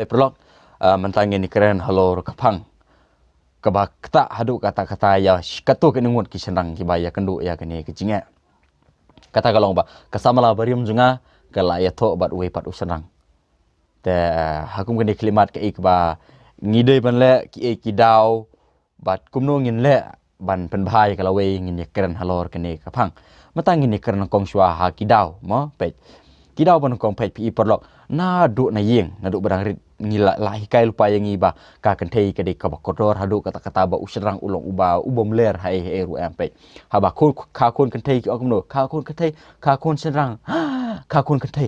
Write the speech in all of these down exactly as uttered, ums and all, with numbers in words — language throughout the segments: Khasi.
Paralok, ah, mynta ngin ïakren halor ka phang kaba ktah haduh katta katta ïa sh-, katto katne ngut ki shynrang kiba ïakynduh ïa kane ka jingeh. Kata ka long ba ka samla ba riam jong nga ka la ïathoh bad uwei pat u shynrang. Te, ah, ha kum kane ka khyllipmat kaei kaba ngi dei ban leh, kiei ki daw, bad kumno ngin leh ban pynbha ïa ka lawei, ngin ïakren halor kane ka phang. Mynta ngin ïakren nyngkong shuwa ha ki daw, mo, peit. Ki daw ba nyngkong, peit, phi i paralok, naduh na ïing, naduh ba dang rit ngi la, la hikai lypa ïa ngi ba ka kynthei ka dei kaba kordor haduh katta katta ba u shynrang u long uba, u bym ler haei haei ruh em, peit. Haba khun, ka khun kynthei ki ong kumno, ka khun kynthei, ka khun shynrang, ka khun kynthei,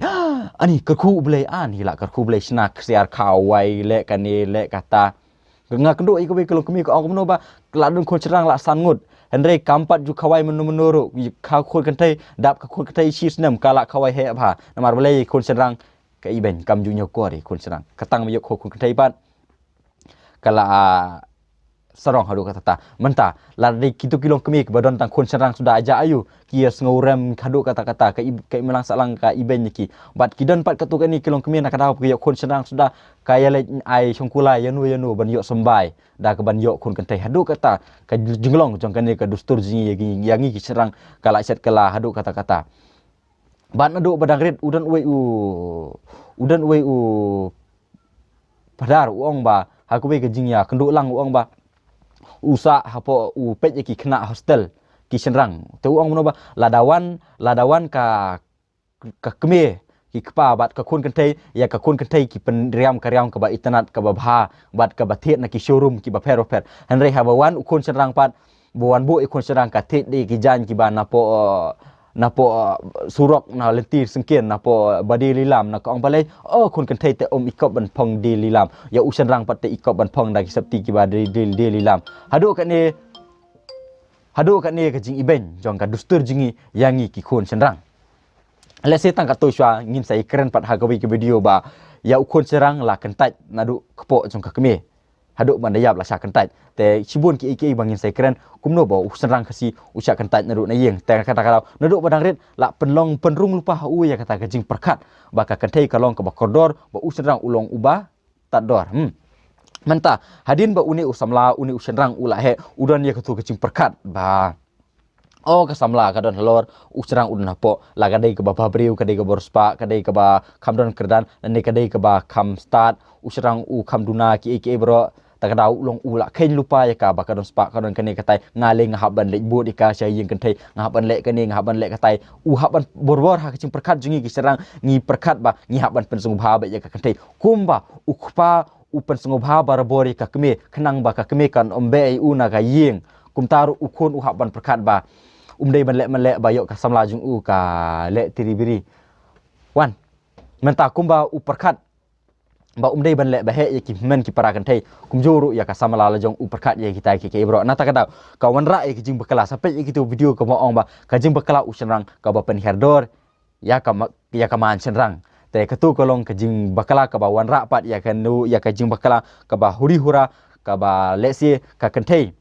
ani kyrkhu U Blei, ani la kyrkhu U Blei, shna ksiar, khawai, leh kane leh kata. Nga kynduh ïa kawei ka longkmie ka ong kumno ba la don khun shynrang la san ngut. Hynrei kam pat ju khawai mynno mynno ruh, ka khun kynthei, dap ka khun kynthei shi snem ka la khawai heh bha. Namar balei? Khun shynrang ka ibeiñ, kam ju ñiewkor ïa khun shynrang. Ka tang ba ïoh khun kynthei pat ka la, ah, sarong haduh katta katta. Mynta lada dei kito ki longkmie kiba don tang khun shynrang suda, aja aïu ki ïa sngewrem haduh katta katta, ka i, ka imlang sahlang ka ibeiñ ïa ki. Bad ki don pat katto katne ki longkmie na ka daw ba ki ïoh khun shynrang suda, ka ïa leit ai shongkulai ïano ïano ban ïoh symbai da kaban ïoh khun kynthei. Haduh katta ka jinglong jong kane ka dustur jong ngi ïa ngi, ïa ngi ki shynrang ka la shet kylla haduh katta katta. Bad naduh ba dang rit u don uwei u, u don uwei u Phadar u ong ba ha kawei ka jingïakynduh lang u ong ba u sah hapoh, u peit ïa ki khynnah hostel ki shynrang. Te u ong kumno ba lada wan, lada wan ka, ka kmie, ki kpa bad ka khun kynthei, ïa ka khun kynthei ki pynriam ka riam kaba itynnad, kaba bha, bad kaba thied na ki showroom kiba pher bapher. Hynrei haba wan u khun shynrang pat, ba wan buh ïa khun shynrang ka thied da ki jaiñ kiba napoh, eh, napoh, eh, surok, na lynti syngkien, napoh, eh, ba die lilam, na ka ong balei, oh, khun kynthei te ym i kop ban phong die lilam. Ïa u shynrang pat te i kop ban phong da ki sopti kiba die, die, die lilam. Haduh kane, haduh kane ka jingibeiñ jong ka dustur jong ngi ïa ngi ki khun shynrang. Let's say tang katto shuwa ngin sa ïakren pat ha kawei ka video ba ïa u khun shynrang la kyntait naduh kpoh jong ka kmie. Haduh ban da ïap la shah kyntait. Te shibun kiei kiei ba ngin sa ïakren, kumno ba u shynrang Khasi u shah kyntait naduh na ïing. Te kata ka daw, naduh ba dang rit la pynlong pynrung lypa ha u ïa kata ka jingpyrkhat ba ka kynthei ka long kaba kordor, ba u shynrang u long uba tad dor. Hmm. Mynta hadien ba une u samla, une u shynrang u la heh, u don ïa kato ka jingpyrkhat ba, oh, ka samla ka don halor, u shynrang u don hapoh. La ka dei kaba bhabriew, ka dei kaba riewspah, ka dei kaba kham don kyrdan, lane ka dei kaba kham stad, u shynrang u kham duna kiei kiei baroh. Ta ka daw u long u la kheiñ lypa ïa ka ba ka don spah, ka don kane katai, nga lei nga hap ban leit bud ïa ka sha ïing kynthei, nga hap ban leh kane, nga hap ban leh katai. U hap ban bor bor ha ka jingpyrkhat jong ngi ki shynrang, ngi pyrkhat ba ngi hap ban pynsngewbha beit ïa ka kynthei. Kumba u kpa u pynsngewbha barabor ïa ka kmie, khnang ba ka kmie kan ym beh ïa u na ka ïing. Kumta ruh u khun u hap ban pyrkhat ba um dei ban leh mynleh ba ïoh ka samla jong u ka leh tiri biri. Wan. Mynta kumba u pyrkhat ba um dei ban leh ba heh ïa ki hynmen ki para kynthei, kumjuh ruh ïa ka samla la jong u pyrkhat ïa kita kiei kiei baroh. Na ta ka daw ka wanrah ïa ka jingbakla, sa peit ïa kito video kaba ong ba ka jingbakla u shynrang kaba pynhiar dor ïa ka ma-, ïa ka man shynrang. Te kato ka long ka jingbakla kaba wanrah pat ïa kano, ïa ka jingbakla kaba huri hura, kaba lehse ka kynthei,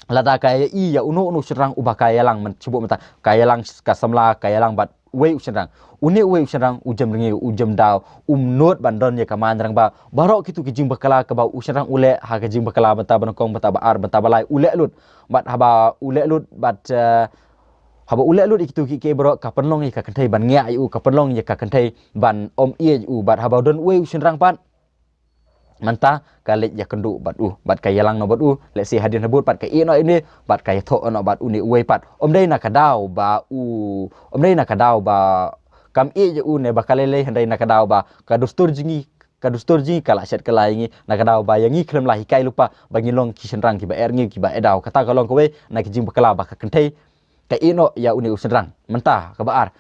lada ka ïa i ïa uno uno u shynrang uba ka ïalang, myn-, shu buh mynta ka ïalang ka samla, ka ïalang bad uwei u shynrang. Une uwei u shynrang u jem rngiew, u jem daw, um nud ban don ïa ka man rangbah. Baroh kito ki jingbakla kaba u shynrang u leh ha ka jingbakla bynta ba nyngkong, bynta ba ar, bynta ba lai, u leh lut. Bad haba u leh lut bad, eh, haba u leh lut ïa kito kiei kiei baroh, ka pynlong ïa ka kynthei ban ngiah ïa u, ka pynlong ïa ka kynthei ban ym ïeit ïa u. Bad haba u don uwei u shynrang pat, mynta ka leit ïakynduh bad u, bad ka ïalang noh bad u, lehse hadien habud pat ka ïeh noh ïa une, bad ka ïathoh noh bad une uwei pat. Ym dei na ka daw ba u, ym dei na ka daw ba kam ïeit ïa u ne ba ka lei lei, hynrei na ka daw ba ka dustur jong ngi, ka dustur jong ngi ka la shet kylla ïa ngi, na ka daw ba ïa ngi khlem la hikai lypa ba ngin long ki shynrang kiba er ngi, kiba er daw. Kata ka long kawei na ki jingbakla ba ka kynthei ka ïeh noh ïa une u shynrang. Mynta kaba ar,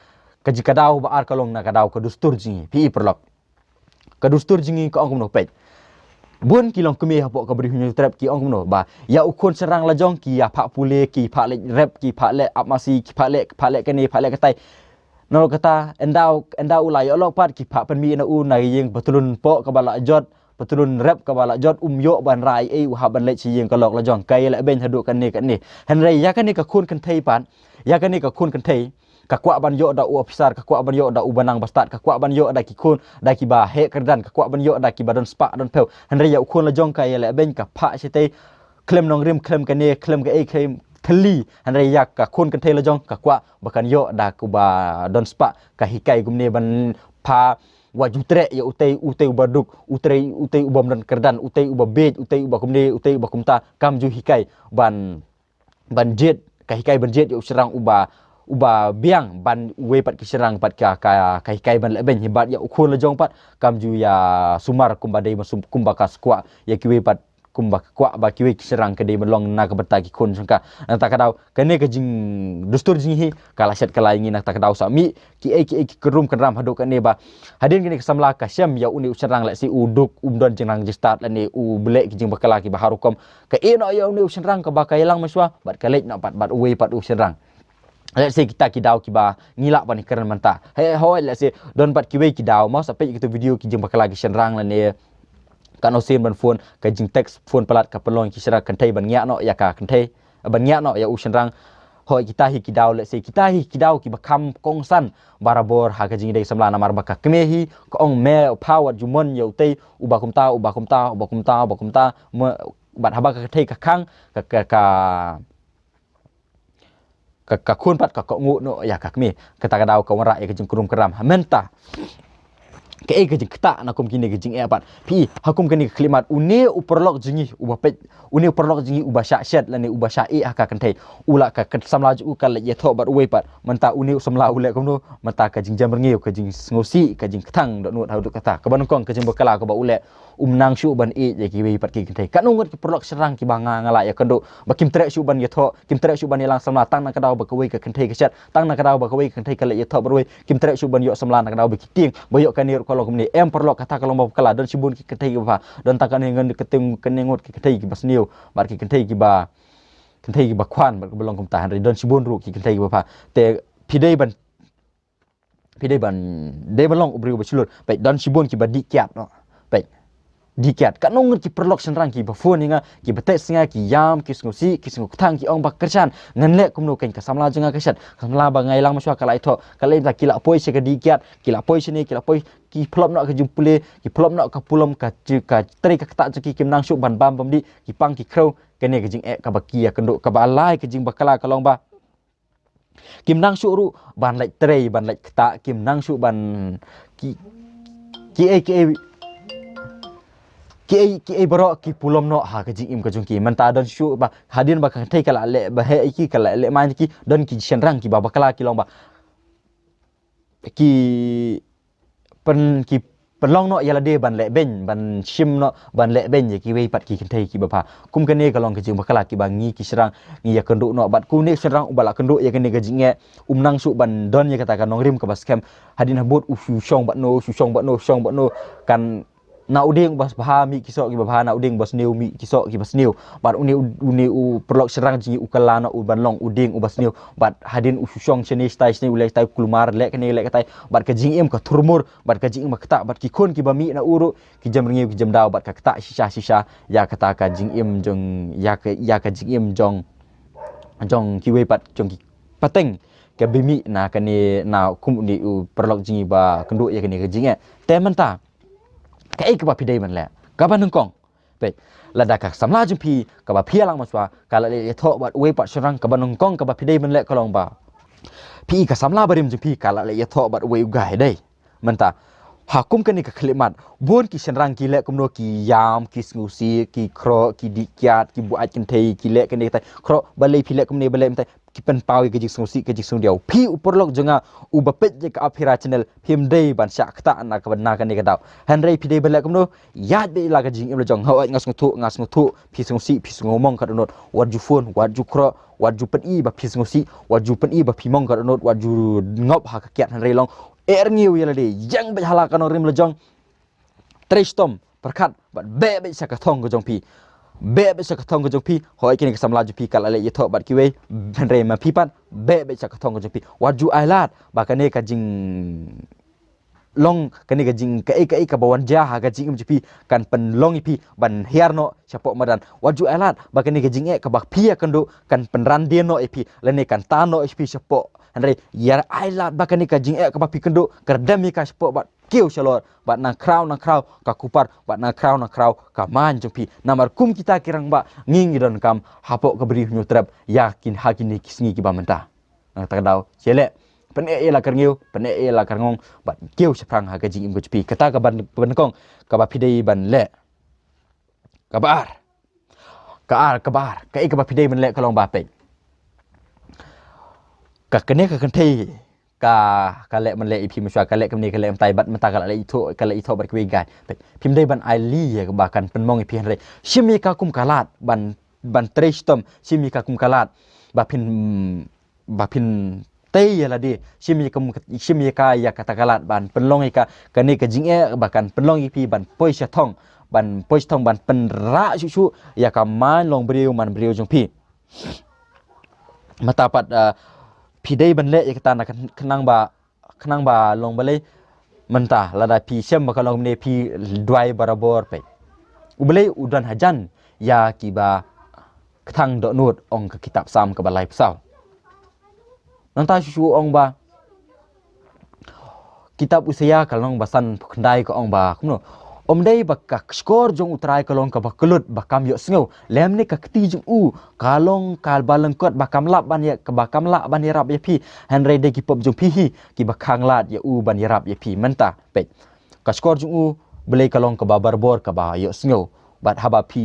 ka jing, ka daw ba ar ka long na ka daw ka dustur jong ngi. Phi i paralok, ka dustur jong ngi ka ong kumno, peit. Bun ki longkmie hapoh ka Bri u Hynñiewtrep ki ong kumno ba ïa u khun shynrang la jong ki ïa phah pule, ki phah leh rep, ki phah leh ap masi, ki phah leh, phah leh kane, phah leh katai. Nalor kata, ynda, ynda u la ïoh lok pat, ki phah pynmih na u na ïing patlun poh kaba la jot, patlun rep kaba la jot, um ïoh ban rah ei ei, u hap ban leit sha ïing ka lok la jong, ka ïalehbeiñ haduh kane kane. Hynrei ïa kane ka khun kynthei pat, ïa kane ka khun kynthei, Ka kwah ban ïoh da u officer, ka kwah ban ïoh da u ba nang ba stad, ka kwah ban ïoh da ki khun, da ki ba heh kyrdan, ka kwah ban ïoh da ki ba don spah don phew. Hynrei ïa u khun la jong ka ïa leh beiñ, ka phah shatei, khlem nongrim, khlem kane, khlem kaei, khlem thylli. Hynrei ïa ka khun kynthei la jong ka kwah ba kan ïoh da u ba don spah, ka hikai kumne ban phah, wat ju treh ïa utei, utei u ba duk, utei, utei u bym don kyrdan, utei u ba bieit, utei u ba kumne, utei u ba kumta, kam ju hikai ban ban jied, ka hikai ban jied ïa u shynrang u ba, u ba biang ban uwei pat ki shynrang pat ka, ka, ka hikai ban leh beiñ. Hi bad ïa u khun la jong pat kam ju ïa sumar kumba dei ban sum-, kumba ka skwah ïa kiwei pat, kumba ka kwah ba kiwei ki shynrang ka dei ban long na ka bynta ki khun jong ka. Nangta ka daw kane ka jingdustur jong ngi hi ka la shet ka la ïa ngi, nangta ka daw sa mih kiei kiei ki kynrum kynram haduh kane ba hadien kane ka samla ka shem ïa une u shynrang, lehse u duk, um don jingrang jingstad lane u leh ki jingbakla kiba har rukom, ka ïeh noh ïa une u shynrang kaba ka ïalang mynshuwa bad ka leit noh pat bad uwei pat u shynrang. Lehse kita ki daw kiba ngi lah ban ïakren mynta. Heh hooid, lehse don pat kiwei ki daw, mo, sa peit ïa kito video ki jingbakla ki shynrang lane ka nongsim ban phone, ka jingtext phone palat ka pynlong ki shynrang kynthei ban ngiah noh ïa ka kynthei, ban ngiah noh ïa u shynrang. Hooid, kita hi ki daw, lehse kita hi ki daw kiba kham kongsan barabor ha ka jingdei samla, namar ba ka kmie hi ka ong, me pha wat ju mon ïa utei u ba kumta, u ba kumta, u ba kumta, u ba kumta, me, bad haba ka kynthei ka khang, ka, ka, ka, ka, ka khun pat ka kohnguh noh ïa ka kmie. Kata ka daw ka wanrah ïa ka jingkynrum kynram. Ha mynta kaei ka jingktah na kum kine ka jingeh pat? Phi, ha kum kane ka khyllipmat, une u paralok jong ngi uba peit, une u paralok jong ngi uba shah shet lane uba shah ïeh ha ka kynthei, u lah ka, ka samla jong u ka leit ïathoh bad uwei pat. Mynta une u samla u leh kumno? Mynta ka jingjemrngiew, ka jingsngewsih, ka jingkthang dohnud haduh katta. Kaba nyngkong ka jingbakla kaba u leh, um nang shuh ban ïeit ïa kiwei pat ki kynthei. Katno ngut ki paralok shynrang kiba nga, nga la ïakynduh ba kim treh shuh ban ïathoh, kim treh shuh ban ïalang samla, tang na ka daw ba kawei ka kynthei ka shet, tang na ka daw ba kawei ka kynthei ka leit ïathoh bad uwei, kim treh shuh ban ïoh samla na ka daw ba ki tieng, ba ïoh kane ruh ka long kumne. Em paralok, kata ka long ba bakla, don shibun ki kynthei kiba bha, don tang kane ngan, kane ngut ki kynthei kiba sniew bad ki kynthei kiba, kynthei kiba khwan bad kiba long kumta, hynrei don shibun ruh ki kynthei kiba bha. Te phi dei ban phi dei ban, dei ban long u briew ba shlur. Peit, don shibun kiba dih kiad noh. Peit, dih kiad. Katno ngut ki paralok shynrang kiba phone ïa nga, kiba text ïa nga, ki ïam, ki sngewsih, ki sngewkthang, ki ong ba, Kyrshan, ngan leh kumno, keiñ ka samla jong nga ka shet. Ka samla ba nga ïalang mynshuwa ka la ïathoh, ka la ïathoh, ki la poi sha ka dih kiad, ki la poi shane, ki la poi, ki pynlong noh ka jingpule, ki pynlong noh ka pulom, ka, ka trei ka ktah jong ki, kim nang shuh ban bam bymdih, ki pang ki khrew. Kane ka jingeh kaba ki ïakynduh, kaba lai ka jingbakla ka long ba kim nang shuh ruh ban leit trei, ban leit ktah, kim nang shuh ban ki, kiei kiei, kiei kiei baroh ki pulom noh ha ka jingim ka jong ki. Mynta don shuh ba hadien ba ka kynthei ka la leh ba heh ïa ki, ka la leh main ïa ki, don ki shynrang kiba bakla ki long ba ki pyn, ki pynlong noh ïa lade ban leh beiñ, ban shim noh ban leh beiñ ïa kiwei pat ki kynthei kiba bha. Kum kane ka long ka jingbakla kiba ngi ki shynrang ngi ïakynduh noh, bad kumne u shynrang uba la kynduh ïa kane ka jingeh um nang shuh ban don ïa kata ka nongrim kaba skhem. Hadien habud u shu shong bad no, u shu shong bad no, shong bad no, kan na u dieng uba bha mih ki soh kiba bha, na u dieng uba sniew mih ki soh kiba sniew. Bad une u, une u paralok shynrang jong ngi u kylla noh u ban long u dieng uba sniew. Bad hadien u shu shong shane shatai shane, u leh shatai, u kulmar, leh kane leh katai, bad ka jingim ka thurmur, bad ka jingim ka ktah, bad ki khun kiba mih na u ruh ki jemrngiew ki jemdaw, bad ka ktah shisha shisha ïa kata ka jingim jong, ïa ka, ïa ka jingim jong, jong kiwei pat, jong ki pateng kiba mih na kane, na kum une u paralok jong ngi ba kynduh ïa kane ka jingeh. Te mynta kaei kaba phi dei ban leh? Kaba nyngkong, peit, lada ka samla jong phi kaba phi ïalang mynshuwa ka la leit ïathoh bad uwei pat shynrang, kaba nyngkong kaba phi dei ban leh ka long ba phi, ka samla barim jong phi ka la leit ïathoh bad uwei u guy, dei. Mynta ha kum kane ka khyllipmat bun ki shynrang ki leh kumno, ki ïam, ki sngewsih, ki khroh, ki dih kiad, ki buaid kynthei, ki leh kane katai. Khroh, balei phi leh kumne, balei mynta? Ki pynpaw ïa ka jingsngewsih, ka jingsngewdiaw. Phi u paralok jong nga uba peit ïa ka Aphira channel, phim dei ban shah ktah na ka, na kane ka daw. Hynrei phi dei ban leh kumno? Ïaid beit la ka jingim la jong. Hooid, nga sngewthuh, nga sngewthuh phi sngewsih, phi sngewmong ka dohnud. Wat ju phone, wat ju khroh, wat ju pyni ba phi sngewsih, wat ju pyni ba phi mong ka dohnud, wat ju ngop ha ka kiad, hynrei long eh rngiew ïa lade, ïeng beit ha la ka nongrim la jong. Trei shitom, pyrkhat bad beh beit sha ka thong ka jong phi. Beh beit sha ka thong ka jong phi. Hooid, kane ka samla jong phi ka la leit ïathoh bad kiwei, hynrei ma phi pat beh beit sha ka thong ka jong phi. Wat ju ailad ba kane ka jing long, kane ka jing, kaei kaei kaba wan jia ha ka jingim jong phi kan pynlong ïa phi ban hiar noh shapoh madan. Wat ju ailad ba kane ka jingeh kaba phi ïakynduh kan pynran dien noh ïa phi, lane kan tan noh ïa phi shapoh Hynrei ïa ai lad ba kane ka jingeh kaba phi kynduh ka dam ïa ka shapoh bad kiew shalor, bad nang khraw nang khraw ka kupar, bad nang khraw nang khraw ka main jong phi. Namar kum kita ki rangbah ngi ngi donkam hapoh ka Bri Hynñiewtrep ïa kin ha kine ki sngi kiba mynta. Nangta ka daw sha leh, pyneh ïa la ka rngiew, pyneh ïa la ka rngong, bad kiew shaphrang ha ka jingim ka jong phi. Kata kaba nyngkong kaba phi dei ban leh. Kaba ar, ka ar, kaba ar, kaei kaba phi dei ban leh ka long ba peit, ka kane ka kynthei ka, ka leh man leh ïa phi mynshuwa, ka leh kumne ka leh mynta, bad mynta ka la leh ithuh, ka leh ithuh bad kiwei ki guy. Peit, phim dei ban ai lad ïa kaba kan pynmong ïa phi, hynrei shim ïa ka kum ka lad ban, ban trei shitom, shim ïa ka kum ka lad ba phin, ba phin tei ïa lade, shim ïa ka, shim ïa ka ïa kata ka lad ban pynlong ïa ka, kane ka jingeh ba kan pynlong ïa phi ban poi sha thong, ban poi sha thong, ban pynrah shuh shuh ïa ka main long briew man briew jong phi. Mynta pat, ah, phi dei ban leh ïa kata na kyn-, khnang ba, khnang ba long balei? Mynta lada phi shem ba ka long kumne, phi duwai barabor peit. U Blei u don hajan ïa kiba kthang dohnud, ong ka kitab Salm kaba laiphew saw. Nangta shuh shuh ong ba, kitab Isaiah ka lynnong ba sanphew khyndai ka ong ba kumno? Ym dei ba ka shkor jong U Trai ka long kaba kyllut ba kam ïohsngew, lymne ka kti jong u ka long kaba lyngkot ba kam lah ban ïa, ba kam lah ban ïarap ïa phi, hynrei dei ki pop jong phi hi kiba khang lad ïa u ban ïarap ïa phi. Mynta peit, ka shkor jong U Blei ka long kaba barabor kaba ïohsngew. Bad haba phi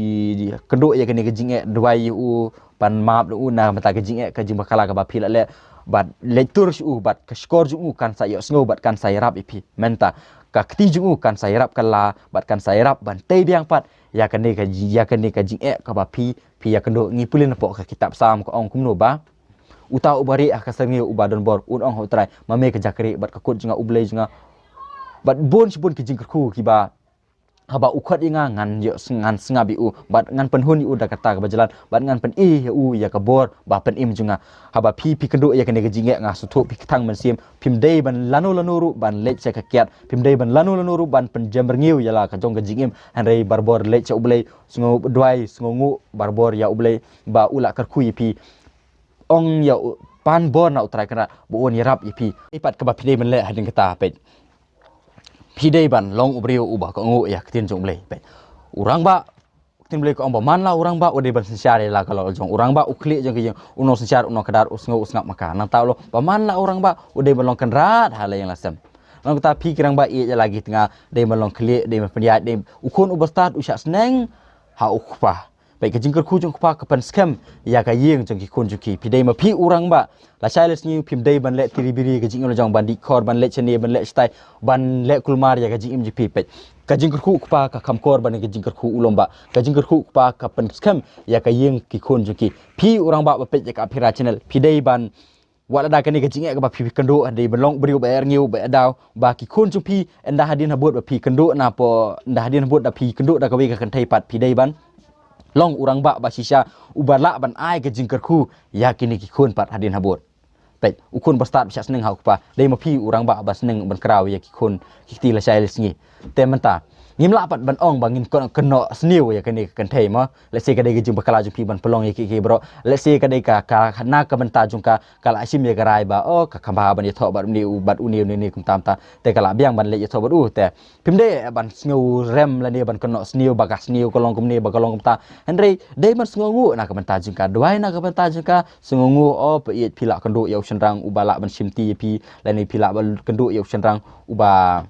kynduh ïa kane ka jingeh, duwai ïa u ban map ïa u na ka bynta ka jingeh ka jingbakla kaba phi la leh, bad leit tur sha u, bad ka shkor jong u kan sa ïohsngew bad kan sa ïarap ïa phi. Mynta ka kti jong u kan sa ïarap kylla bad kan sa ïarap ban tei biang pat ïa kane ka ji-, ïa kane ka jingeh kaba phi, phi ïa kynduh. Ngi pule napoh ka kitab Salm ka ong kumno ba, uta uba rieh ha ka syrngiew uba don bor, un ong ha U Trai, ma me ka jaka rieh bad ka kut jong nga, U Blei jong nga. Bad bun shibun ki jingkyrkhu kiba haba u khot ïa nga ngan ïoh s-, ngan sngap ïa u bad ngan pynhun ïa u da kata kaba jlan, bad ngan pyni ïa u ïa ka bor ba pynim jong nga. Haba phi, phi kynduh ïa kane ka jingeh, nga sngewthuh phi kthang mynsiem, phim dei ban lano lano ruh ban leit sha ka kiad, phim dei ban lano lano ruh ban pynjem rngiew ïa la ka jong ka jingim, hynrei barabor leit sha U Blei, sngew duwai, sngewnguh barabor ïa U Blei ba u la kyrkhu ïa phi. Ong ïa u, pan bor na U Trai Kynrad ba un ïarap ïa phi. Ei pat kaba phi dei ban leh hadien kata peit, phi dei ban long u briew uba kohnguh ïa ka ktien jong U Blei. Peit, u rangbah, ka ktien Blei ka ong ba man la u rangbah u dei ban synshar ïa la ka lok jong u rangbah, u khlieh jong ka ïing, u nongsynshar, u nongkdar, u sngew u sngap ma ka. Nangta u long ba man la u rangbah u dei ban long kynrad ha la ïing la sem. Nangta phi ki rangbah, ïeit ïa la ki tnga, dei ban long khlieh, dei ban pynïaid, dei u khun uba stad u shah sneng ha u kpa. Peit, ka jingkyrkhu jong u kpa ka pynskhem ïa ka ïing jong ki khun jong ki. Phi dei ma phi u rangbah, lashai lasngi phim dei ban leh tiri biri ka jingim la jong, ban dih khor, ban leh shane, ban leh shatai, ban leh kulmar ïa ka jingim jong phi. Peit, ka jingkyrkhu u kpa ka kham kor ban ka jingkyrkhu u lum bah. Ka jingkyrkhu u kpa ka pynskhem ïa ka ïing ki khun jong ki. Phi u rangbah ba peit ïa ka Aphira Channel, phi dei ban, wat lada kane ka jingeh kaba phi kynduh, dei ban long u briew ba eh rngiew, ba eh daw, ba ki khun jong phi ynda hadien habud ba phi kynduh napoh, ynda hadien habud da phi kynduh da kawei ka kynthei pat, phi dei ban long u rangbah ba shisha uba lah ban ai ka jingkyrkhu ïa kine ki khun pat hadien habud. Peit, u khun ba stad ba shah sneng ha u kpa, dei ma phi u rangbah ba sneng ban kraw ïa ki khun ki kti lashai lasngi. Te mynta ngim lah pat ban ong ba ngin kyn-, kynnoh sniew ïa kane ka kynthei mo. Lehse ka dei ka jingbakla jong phi ban pynlong ïa kiei kiei baroh. Lehse ka dei ka, ka na ka bynta jong ka, ka la shim ïa ka rai ba, oh, ka kham bha ban ïathoh bad une u, bad une, une, une kumta kumta. Te ka la biang ban leit ïathoh bad u. Te phim dei ban sngewrem lane ban kynnoh sniew ba ka sniew ka long kumne, ba ka long kumta. Hynrei dei ban sngewnguh na ka bynta jong ka, duwai na ka bynta jong ka, sngewnguh, oh, phi ïeit, phi lah kynduh ïa u shynrang uba lah ban shimti ïa phi, lane phi lah ban kynduh ïa u shynrang uba,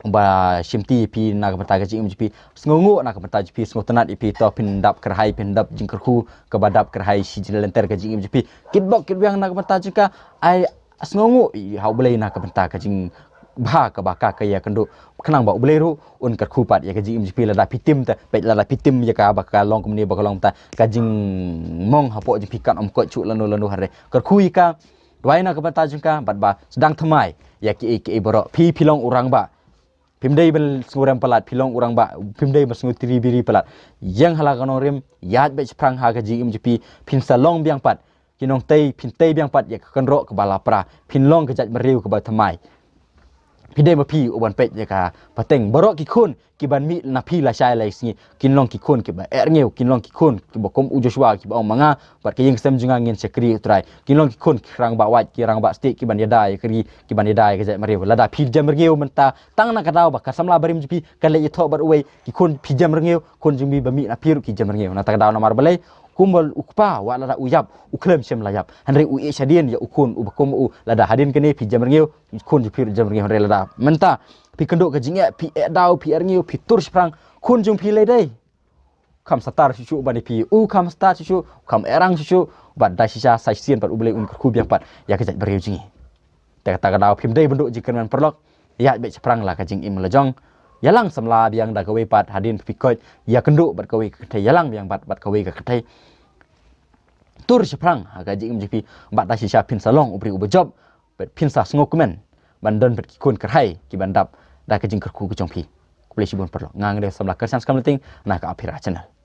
uba shimti ïa phi na ka bynta ka jingim jong phi. Sngewnguh na ka bynta jong phi, sngewtynnad ïa phi, to phin dap kyrhai, phin dap jingkyrkhu kaba dap kyrhai shi jingïalynter ka jingim jong phi. Kitbok kitbiang na ka bynta jong ka, ai sngewnguh ha U Blei na ka bynta ka jingbha kaba ka, ka ïakynduh, khnang ba U Blei ruh un kyrkhu pat ïa ka jingim jong phi. Lada phi tim te, peit, lada phi tim ïa ka ba ka long kumne, ba ka long kumta, ka jingmong hapoh jong phi kan ym koit shuh lano lano. Hynrei kyrkhu ïa ka, duwai na ka bynta jong ka, bad ba sdang thymmai ïa kiei kiei baroh. Phi, phi long u rangbah, phim dei ban sngewrem palat, phi long u rangbah, phim dei ban sngewtiri biri palat. Ïeng ha la ka nongrim, ïaid beit shaphrang ha ka jingim jong phi, phin sa long biang pat ki nongtei, phin tei biang pat ïa ka kynroh kaba la pra, phin long ka jaitbynriew kaba thymmai. Phi dei ma phi u ban peit ïa ka pateng. Baroh ki khun ki ban mih na phi la shai la sngi kin long ki khun kiba eh rngiew, kin long ki khun kiba kum u Joshua kiba ong ma nga bad ka ïing ka sem jong nga ngin shakri ïa u Trai. Kin long ki khun ki rangbah wait, ki rangbah stieh, ki ban ïada ïa ka ri, ki ban ïada ïa ka jaitbynriew. Lada phi jem rngiew mynta, tang na ka daw ba ka samla barim jong phi ka leit ïathoh bad uwei, ki khun phi jem rngiew, khun jong phi ba mih na phi ruh ki jem rngiew. Na kata ka daw namar balei? Kumba u kpa wat lada u ïap, u khlem shym la ïap. Hynrei u ïeh shadien ïa u khun uba kum u. Lada hadien kane phi jem rngiew, khun jong phi ruh jem rngiew. Hynrei lada mynta phi kynduh ka jingeh, phi eh daw, phi eh rngiew, phi tur shaphrang, khun jong phi lei dei? Kham star shuh shuh ban ïa phi, u kham star shuh shuh, u kham eh rang shuh shuh. Bad da shisha sa shisien pat U Blei un kyrkhu biang pat ïa ka jaitbynriew jong ngi. Te kata ka daw phim dei ban duh jingkyrmen paralok. Ïaid beit shaphrang la ka jingim la jong. Ïalang samla biang da kawei pat hadien phi koit, ïakynduh bad kawei ka kynthei, ïalang biang bad, bad kawei ka kynthei. Tur shaphrang ha ka jingim jong phi, bad da shisha phin sa long u briew uba jop, bad phin sa sngewkmen ban don bad ki khun kyrhai ki ban dap da ka jingkyrkhu ka jong phi. Khublei shibun paralok. Nga nga dei samla Kyrshan Skamliting na ka Aphira Channel.